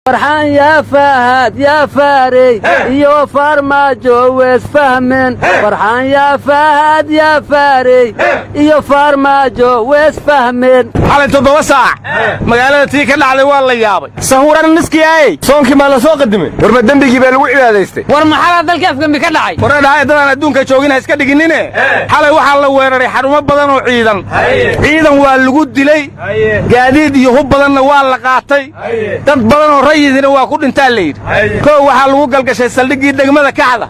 Farxaan yaa Fahad yaa Faarey iyo Farmaajo weesfahmeen. Farxaan yaa Fahad yaa Faarey iyo Farmaajo weesfahmeen. Xalay 7 saac magaalada tii ka dhacday waa la yaabay. Sahuurana niskiyaay, soonkii maa la soo qadimay? Warma dembigii baa lagu cibaadaystay? War maxalaa dalka afgembi ka dhacay? Waradhahay, dadaan adduunka joogin ha iska dhiginine. Xalay waxaa la weeraray xarumo badan oo ciidan. Ciidan waa lagu dilay, gaadiid iyo hub badanna waa la qaatay, dad badan oo rayidina waa ku dhintaa la yidhi. Koo waxaa lagu galgashay saldhiggii degmada Kaxda,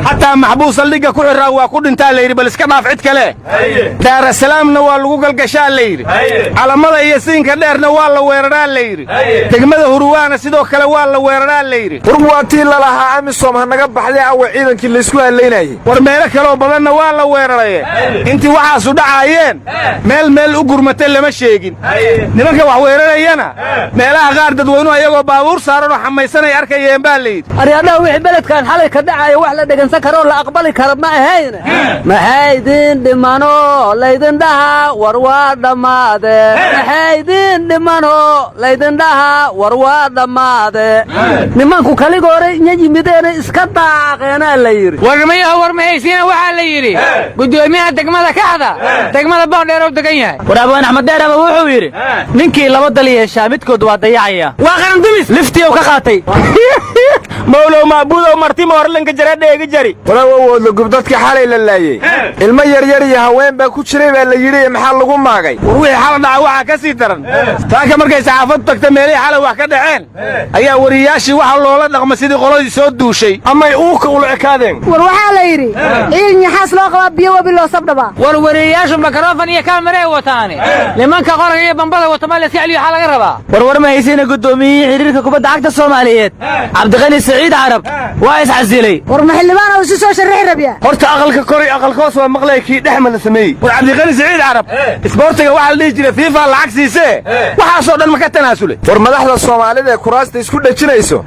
xataa maxbuus saldhigga ku xirraa waa ku dhintaa la yidhi, bal iska dhaaf cid kale. Daarasalaamna waa lagu galgashaa la yidhi. Calamada iyo Siinka Dheerna waa la weeraraa la yidhi. Degmada Huruwaana sidoo kale waa la weeraraa la yidhi. War waa tii lalahaa AMISOM ha naga baxday, awa ciidankii laysku hallaynayey? War meelo kaloo badanna waa la weeraraye. Intii waxaasu dhacaayeen meel meel u gurmatay lama sheegin. Nimanka wax weerarayana meelaha qaar dadweynuhu ayagoo baabuur saaran oo xamaysanay arkayeen baa la yidhi. Aryadhaha, wixii beledkan xalay ka dhacaya wax la dhegansan karoo la aqbali kara ma ahayn. Maxay idin dhimano laydin dhaha? War waa dhammaade. Maxay idin dhimano laydin dhaha? War waa dhammaade. Nimanku kaligoore inya yimideena iska daaqeenaa la yidhi. Warmayaho, war mahaysiina. Waxaa la yidhi guddoomiyaha degmada Kaxda degmada Boondheer oo degan yahay. War Abwaan Axmed Dheeraba wuxuu yidhi: "Ninkii laba dal yeeshaa midkood waa dayacaya." Waa qarandumis. Liftiyow ka qaatay. Mawlow maabuudow, martima horlanka jara dheegi jari. Walaa woodla gub, dadka xalay la laayey ilmo yaryar iyo haween baa ku jiray baa la yidhi. Maxaa lagu maagay? War wixii xala dhaca waxaa ka sii daran taaka markay saxaafaddu tagta meelihii xalay wax ka dhaceen, ayaa wariyaashii waxa loola dhaqma sidii qoladii soo duushay. Amay uuka ula ekaadeen. War waxaa la yidhi: "Ciil nyaxaas loo qabaa, biyo webi loo sabdhabaa." War wariyayaashu mikrofon iyo kaamarey wataane, nimanka qoraga iyo bambada wata ma la iska celiyo? Waxaa laga rabaa. War war ma haysiina, guddoomiyihii xiriirka kubadda cagta Soomaaliyeed Cabdiqani Saciid Carab waa iscasilay. War ma xildhibaan oo isu soo sharrixi rabya? Horta aqalka koray, aqalka hoos waa maqlay, kii dhexma la sameeyey? War Cabdiqani Siciid Carab isboortiga waxaa la dhihi jiray FIFA lacag siisee, waxaasoo dhan ma ka tanaasulay? War madaxda Soomaalida ee kuraasta isku dhejinayso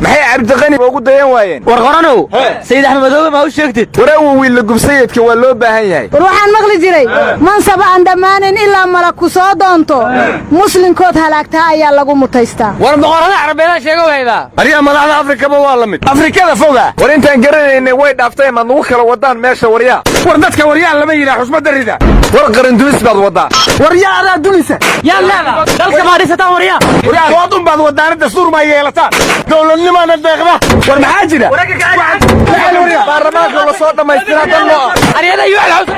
maxay Cabdiqani ugu dayan waayeen? War Qoranow, Sayid Axmed Madoobe ma u sheegtid? Waraawo, wiilla gubsayedka waa loo baahan yahay. War waxaan maqli jiray: "Mansab aan dhammaanin ilaa malag ku soo doonto, muslinkood halaagtaa ayaa lagu mutaystaa." War boqorrada Carabeedaa sheego haydaa. Aryaha, madaxda Afrikaba waa la mid, Afrikada foga. War intaan garanaynay way dhaaftay, maad nagu kala wadaan meesha, waryaa? War dadka waryaha lama yidhaha, xusmadda rida. War qarandumis baad waddaa. Waryaa, adaa dumisa. Yaad leedaha. Dalka maa dhisataan, waryaa? Waryaa, dood un baad wadaana, dastuur maa yeelataan, dowladnimaana deeqda. War maxaa jira? Baarlamaanka la soo dhammaystiraa dan loo ah. Aryada yuucal haws.